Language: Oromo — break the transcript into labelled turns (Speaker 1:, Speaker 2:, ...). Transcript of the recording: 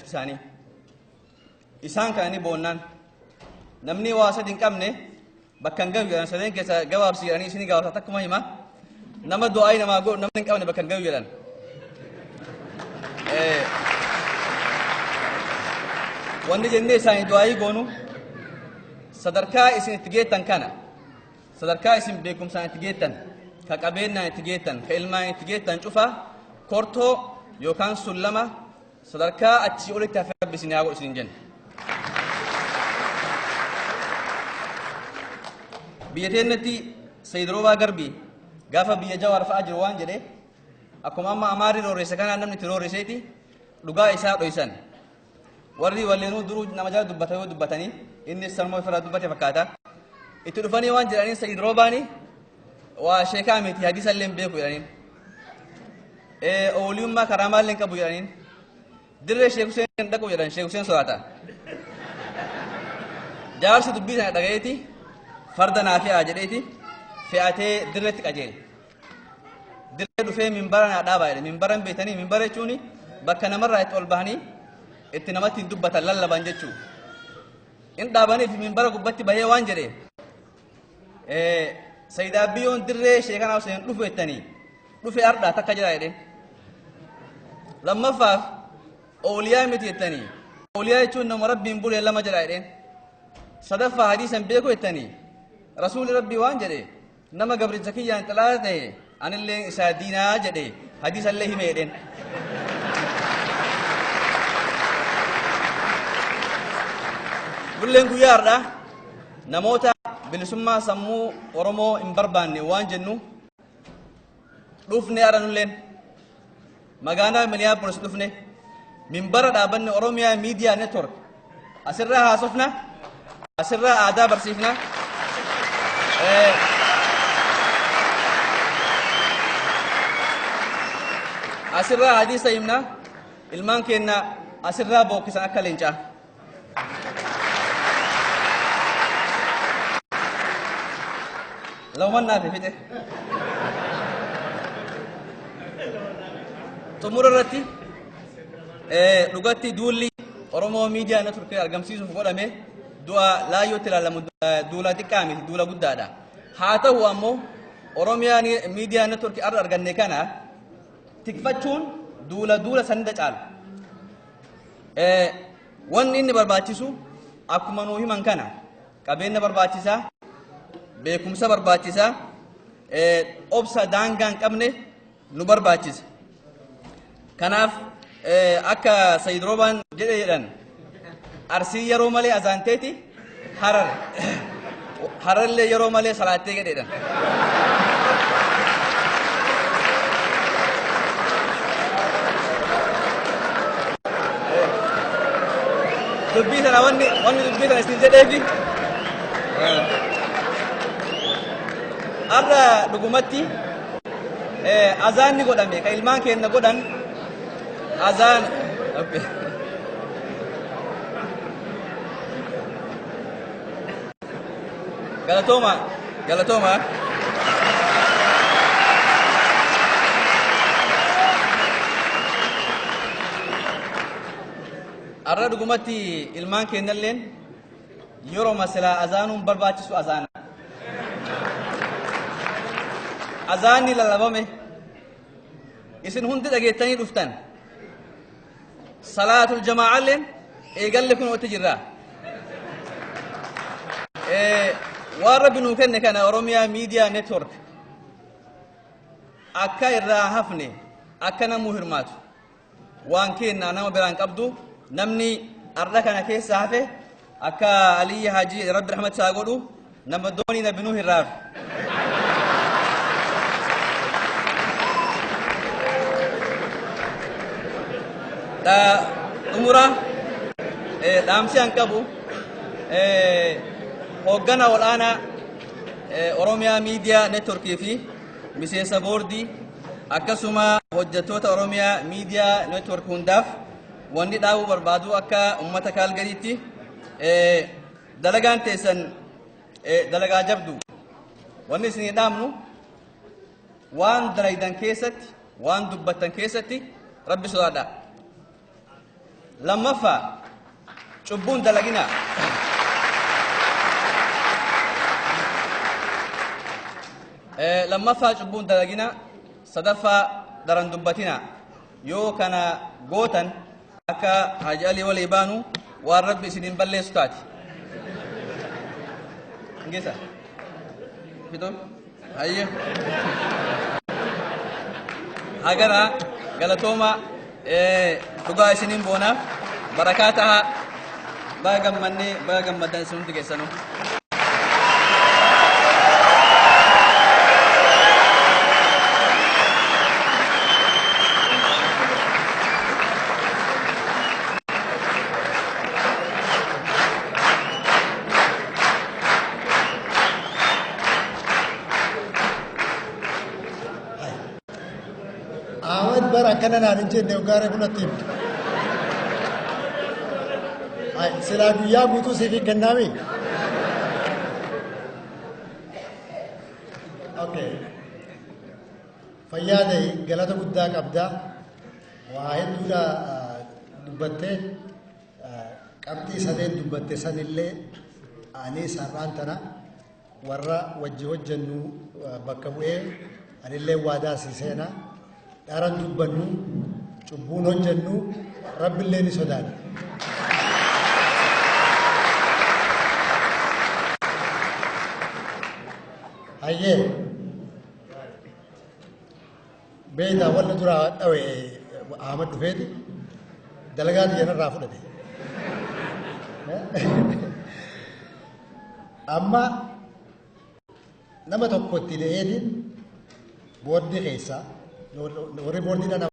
Speaker 1: cufti isaanii. Isaan kana ni boonnaan. Namni waa sadi hin qabne bakka hin gahu jedhan sadeen keessa gabaabsi jedhanii isinii gabaabsa takkuma hima. Nama du'aayii namaa godhu namni hin qabne bakka hin gahu jedhan. Wanni jennee isaanii du'aayii goonu sadarkaa isin itti geettan kana sadarkaa isin beekumsaan itti geettan ka qabeennaan itti geettan ka ilmaan itti geettan cufa kortoo yookaan sullama sadarkaa achii olitti hafe rabbi isin haa godhu isin jenna. Biyya teennatti Sayid Roobaa Garbii gaafa biyya Jawaar fa'aa jiru waan jedhe akkuma amma Amaarri roorrisse kanaan namni itti roorriseeti dhugaa isaa dhoysan. Warri walleenuu duruu nama jala dubbata yoo dubbatanii innis sanuma ofirraa dubbate fakkaata. Itti dhufanii waan jedhaniin Sayid Roobaani waa sheekaa miti hadiisa illee hin beeku jedhaniin. Ooliyummaa karaamaa illee hin qabu jedhaniin. Dirree Sheek Huseen hin dhaqu jedhan Sheek Huseen sodaata. Jaarsi dubbii sana dhagayeeti farda naa fe'aa jedheeti fe'atee dirreetti qajeele. Dirree dhufee minbara naa dhaabaa jedhe. Minbara hin beektanii minbara jechuun bakka namarraa itti ol bahanii itti namatti hin dubbatan lallaban jechuu. In dhaabaniif minbara gubbatti bahee waan jedhe Sayid Abiyyoon dirree Sheekanaa Huseen dhufu jettanii dhufe ardhaa takka jira jedheen. Lammaffaaf ooliyaa miti jettanii ooliyaa jechuun nama rabbiin bulee lama jedha jedheen. Sadaffaa hadiisan beeku jettanii rasuulli rabbii waan jedhe nama gabricha kiyyaan xilaata ta'e anillee isaa diinaa jedhe hadiisallee hime jedheen. Bulleen guyyaa har'aa namoota bilisummaa sammuu Oromoo hin barbaanne waan jennu dhufne har'a nulleen magaalaa Minneapolis dhufne minbara dhaabanne Oromiyaa Miidiyaa Network asirraa haasofna asirraa aadaa barsiifna. Asirraa hadiisa himna ilmaan keenya asirraa bookkisan akka leencaa. Lamaan naaf fixe. Xumura irratti dhugatti duulli Oromoo Miidiyaa Network argamsiisuuf godhame du'a laayyootti ilaalamu duula xiqqaa miti duula guddaadha. Haa ta'u ammoo Oromiyaa Miidiyaa Network arra arganne kana tikfachuun duula duula sanida caalu. Wanni inni barbaachisu akkuma nuu himan kana qabeenya barbaachisaa, beekumsa barbaachisaa, obsa daangaa hin qabne nu barbaachisa. Kanaaf akka Sayid Roobaan jedhe jedhan Arsii yeroo malee azaanteeti Harar Hararillee yeroo malee salaattee jedhe jedhan. Dubbii sana wanni wanni dubbii sana isin jedheefi har'a dhugumatti azaanni godhame ka ilmaan keenya godhan azaan galatooma galatooma. Har'a dhugumatti ilmaan keenyalleen yeroo silaa azaanuun barbaachisu azaana. Azaanni lallabame isin hundi dhageettanii dhuftan. Salaatul jamaa'alleen eegalle kun otti jirra. Waan rabbi nuu kenne kana Oromiyaa Miidiyaa Network akka irraa hafne akka namuu hirmaatu waan kenna nama biraan qabdu namni arra kana keessa hafe akka Aliyyi Haajii rabbi rahmat isaa godhu nama doonii nabi Nuh irraa hafe. Xumura dhaamsi an qabu hooggana ol'aanaa Oromiyaa Miidiyaa Networkii fi miseensa boordii akkasuma hojjettoota Oromiyaa Miidiyaa Network hundaaf wanni dhaabuu barbaadu akka uummata Kaalgariitti dalagaan teessan dalagaa jabdu. Wanni isinii dhaamnu waan dalaydan keessatti waan dubbattan keessatti rabbi sodaadha. Lammaffaa, cubbuun dalaginaa. Lammaffaa, cubbuun dalaginaa. Sadaffaa, daran dubbatinaa. Yoo kana gootan, akka Haji Alii walii baanu waan Rabbi isiniin balleessu taati. Ingisa. Fitoo? Hayyee. Hagara galatooma, dhugaa isiniin boona, barakaa taha, baga gammannee, baga gammaddan isin hundi keessanuu.
Speaker 2: Ahmad bara akkana naan hin jenne gaaree bunatti himtu. Silaa guyyaa guutuu siif hin kennaami? Okay. Fayyaa ta'e, galata guddaa qabda. Waa hedduudha dubbattee, qabxii sadeen dubbatte sanillee ani sarraan tana warra wajji hojjennu bakka bu'ee anillee waadaa si seena. Dharan dubbannu, cubbuun hojjennu, Rabbillee ni sodaanna. Hayyee. Beeytaa, wanni dura dhawe Ahmad dhufeeti dalagaa xiyyanarraa fudhate. Amma nama tokko itti da'eetiin boordii keessaa warri boordiidhaan